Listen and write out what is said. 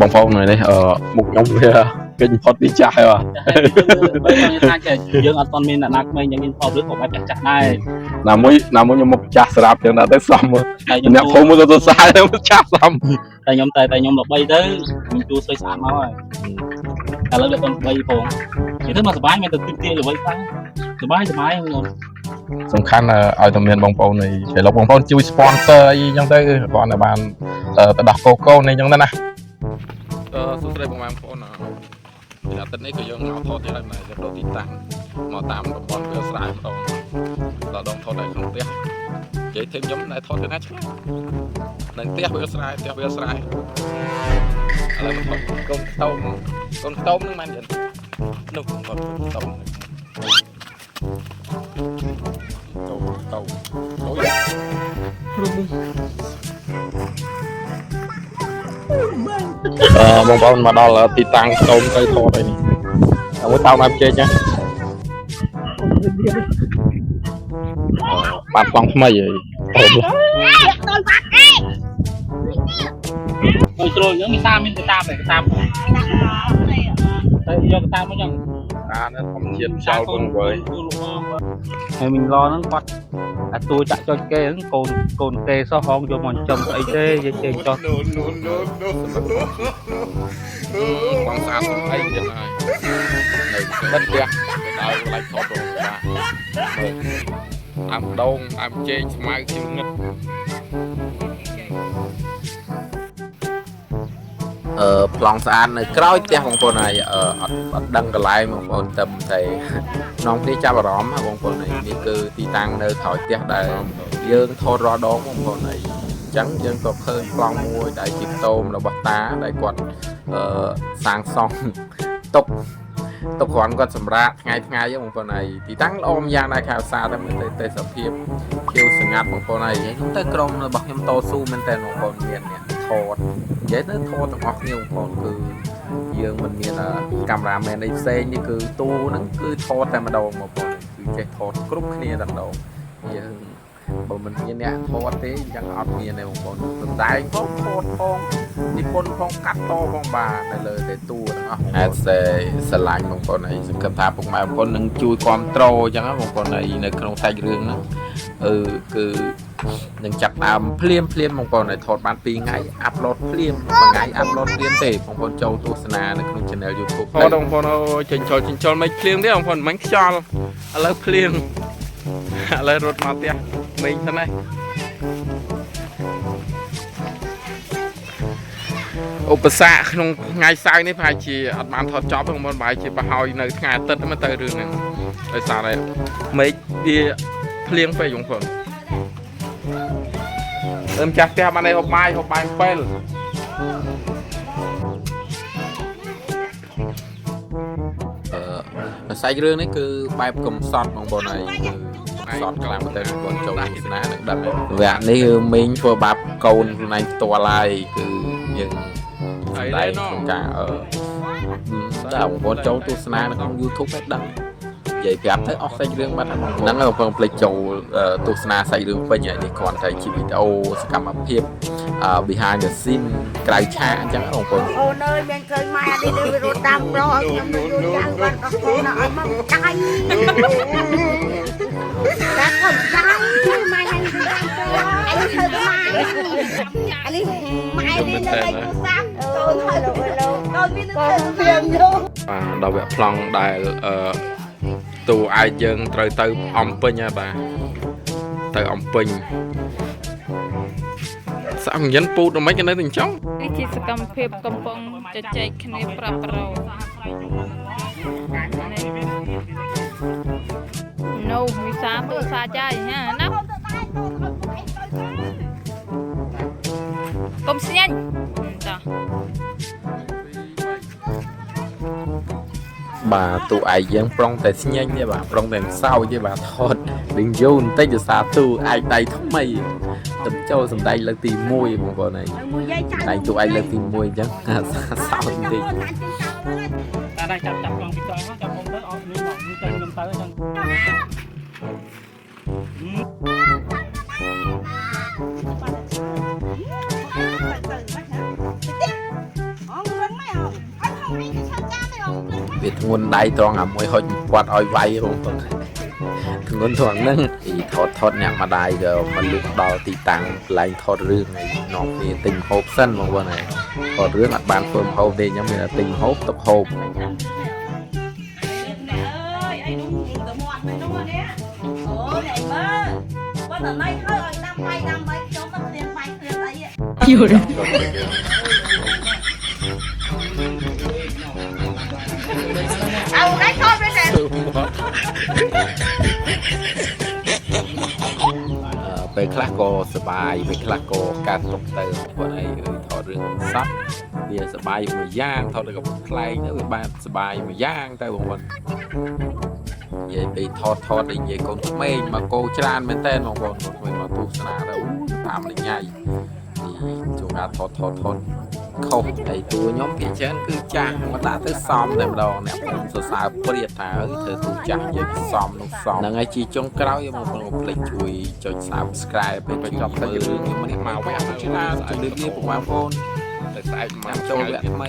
បងប្អូននេះមុខខ្ញុំវាគេផុតពីចាស់ហើយបាទ បើខ្ញុំថាចេះយើងអត់ទាន់មានអ្នកណាក្មេងយ៉ាងមានផលឬក៏បែបចាស់ចាស់ដែរ ណាមួយណាមួយខ្ញុំមុខចាស់ស្រាប់ចឹងដល់ទៅសម តែខ្ញុំ អ្នកភូមិមួយក៏សរសើរចាស់សម តែខ្ញុំតែតែខ្ញុំល្បីទៅខ្ញុំជួស្អីស្អាតមកហើយឥឡូវវាអត់ល្បីផងនិយាយទៅមកសុបាយមិនទៅទីទីល្បីខ្លាំងសុបាយសុបាយបង សំខាន់ឲ្យតែមានបងប្អូននេះពេលលោកបងប្អូនជួយ sponsor អីចឹងទៅគាត់តែបានទៅដោះកូកូននេះចឹងទៅណាអឺសួស្តីបងប្អូនអាទិត្យនេះក៏យើងមកថតទៀតហើយបាទយើងដូរទីតាំងមកតាមតំបន់វាស្រែម្ដងដល់ដងថតនៅក្នុងផ្ទះនិយាយធំខ្ញុំដែលថតទៅណាឆ្ងាយនៅផ្ទះវាស្រែផ្ទះវាស្រែឥឡូវមកថតកូនខ្ទមកូនខ្ទមហ្នឹងមែនទេនោះកូនខ្ទម ទៅទៅអូយអឺបងប្អូនមកដល់ទីតាំងខ្ទមទៅថតហើយនេះមួយតោដើមចេកណាបានប្លង់ថ្មីហើយ ទៅជ្រុលអញ្ចឹងគេតាមមានគេតាមគេតាមតែយកតាមមកអញ្ចឹង អានេះធម្មជាតិខ្យល់ពងវើយ ហើយមីងឡហ្នឹងគាត់អាតួចាក់ចុចគេហ្នឹងកូនកូនគេសោះហងយកមកចំស្អីទេយើងគេចោះ បងស្អាតស្អីចឹងហើយនៅបិទផ្ទះទៅដល់កន្លែងថតរងបាទមើលដើមដូងដើមចេកស្មៅខៀវងឹត អឺប្លង់ស្អាតនៅក្រោយផ្ទះបងប្អូនហើយអឺអត់អត់ដឹងកន្លែងបងប្អូនតែតែនាំគ្នាចាប់អារម្មណ៍ហ៎បងប្អូនហើយនេះគឺទីតាំងនៅក្រោយផ្ទះដែលយើងថតរាល់ដងបងប្អូនហើយអញ្ចឹងយើងក៏ឃើញប្លង់មួយដែលជាខ្ទមរបស់តាដែលគាត់អឺសាងសង់ទុកទុកគ្រាន់គាត់សម្រាប់ថ្ងៃថ្ងៃហ្នឹងបងប្អូនហើយទីតាំងល្អម្យ៉ាងដែរខែឧស្សាហ៍តែមើលទៅទេសភាពខៀវស្ងាត់បងប្អូនហើយខ្ញុំទៅក្រុមរបស់ខ្ញុំតស៊ូមែនតើបងប្អូនមានអ្នកថត និយាយទៅថតទាំងអស់គ្នាបងប្អូនគឺយើងមិនមានកាមេរ៉ាមែនអីផ្សេងនេះគឺទូហ្នឹងគឺថតតែម្ដងបងប្អូនគឺចេះថតគ្រប់គ្នាតែម្ដងយើងបើមិនមានអ្នកថតទេអញ្ចឹងអត់មានទេបងប្អូនសំដែងផងថតផងនិពន្ធផងកាត់តផងបាទនៅលើតែទូទាំងអស់ហេតុសេស្រឡាញ់បងប្អូនហើយសង្ឃឹមថាពុកម៉ែបងប្អូននឹងជួយគ្រប់គ្រងអញ្ចឹងណាបងប្អូនហើយនៅក្នុងសាច់រឿងហ្នឹងអឺគឺ នឹងចាប់ដើមភ្លាមភ្លាមបងប្អូនឲ្យថតបាន2ថ្ងៃ upload ភ្លាមមួយថ្ងៃ upload ភ្លាមទេបងប្អូនចូលទស្សនានៅក្នុង channel YouTube ថតបងប្អូនអើយចេញចូលចេញចូលមិនភ្លៀងទេបងប្អូនមិនខ្យល់ឥឡូវភ្លៀងឥឡូវរត់មកផ្ទះមេងសិនហើយឧបសគ្គក្នុងថ្ងៃសៅរ៍នេះប្រហែលជាអត់បានថតចប់ទេបងប្អូនប្រហែលជាប្រហើយនៅថ្ងៃអាទិត្យហ្នឹងទៅរឿងហ្នឹងដោយសារតែមេឃវាភ្លៀងពេកបងប្អូនអឺម្ចាស់ផ្ទះបានអីហូបបាយហូបបាយ7 អឺសាច់រឿងនេះគឺបែបកំសត់បងប្អូនហើយគឺកំសត់ខ្លាំងមែនទែនបងប្អូនចូលទស្សនានឹងដឹងហើយវគ្គនេះគឺមីងធ្វើបាបកូនខ្លួនឯងផ្ទាល់ហើយគឺយើងសម្ដែងក្នុងការអឺតែបងប្អូនចូលទស្សនានៅក្នុង YouTube ឲ្យដឹងនិយាយប្រាប់ទៅអស់សាច់រឿងបាត់ហើយបងប្អូនហ្នឹងហើយបងប្អូនភ្លេចចូលទស្សនាសាច់រឿងពេញហើយនេះគ្រាន់តែជាវីដេអូសកម្មភាព behind the scene ក្រៅឆាកអញ្ចឹងបងប្អូន អូនអើយមានឃើញម៉ែនេះនេះវារត់តាមប្រុសឲ្យខ្ញុំទៅជួយចៅបានដោះកូនឲ្យមកដៃតែកូនដៃម៉ែឲ្យតាមប្រុសអញធ្វើម៉ែអានេះម៉ែនេះនៅលេខទូរស័ព្ទកូនហើយកូនមាននៅធ្វើៀងយក បាទដល់វគ្គប្លង់ដែលអឺតួឯកយើងត្រូវទៅអំពេញហើយបាទទៅអំពេញស្អាប់ញិនពូតដល់មិនក៏នៅតែអញ្ចឹង នេះជាសកម្មភាពកំពុងជជែកគ្នាប្រាប់ប្រូនោះវិសាទូសាចាយណាណាកុំស្ញាញ់ចា បាទតួឯកយើងប្រុងតែស្ញែងទេបាទប្រុងតែសោចទេបាទថតនឹងយូរបន្តិចដោយសារតួឯកដៃថ្មីទៅចូលសម្ដែងលើកទី1បងប្អូនហើយ មួយយាយចៅ ដៃតួឯកលើកទី1អញ្ចឹងអាសាសោចបន្តិច តែដែរចាប់ចាប់កង់ពីក្រោយមកចាប់ខ្ញុំទៅអត់មានមកទៅខ្ញុំទៅអញ្ចឹង ធ្ងន់ដៃត្រង់អាមួយហុចពាត់ឲ្យវាយបងប្អូនធ្ងន់ត្រង់ហ្នឹងអីថតថតអ្នកម្ដាយក៏មកលុកដល់ទីតាំងកន្លែងថតរឿងហើយនាំគ្នាទិញម្ហូបសិនបងប្អូនហើយថតរឿងអត់បានធ្វើម្ហូបទេអញ្ចឹងមានតែទិញម្ហូបទុកហូប អ្នកអើយអីនោះទៅមាត់មិននោះនេះអូអ្នកមើលបើតណៃហើយឲ្យដាំបាយដាំបាយខ្ញុំទៅគ្លៀនបាយគ្លៀនអី អៅដៃថតវិញតែ ពេលខ្លះក៏សបាយពេលខ្លះក៏កើតទុកទៅបងប្អូនអីអើយថតរឿងសត្វវាសបាយមួយយ៉ាងថតរឿងកំប្លែងទៅវាបានសបាយមួយយ៉ាងទៅបងប្អូននិយាយពីថតថតនិយាយកូនក្មេងមកកោច្រើនមែនតើបងប្អូនកូនក្មេងមកទស្សនាទៅអូតាមលញ៉ៃនេះជួនកាលថតថតថតខុសហើយតួខ្ញុំភាគច្រើនគឺចាស់មកដាក់ទៅសមតែម្ដងអ្នកខ្ញុំសរសើរព្រាតថាអើយធ្វើទូចាស់និយាយពីសមនោះសមហ្នឹងហើយជាចុងក្រោយបងប្អូនកុំភ្លេចជួយចុច Subscribe ពេលចប់ទៅរឿងខ្ញុំនេះមកវគ្គច្រើនជម្រាបលាបងប្អូន តែស្អែកមក ចាំចូលវគ្គថ្មី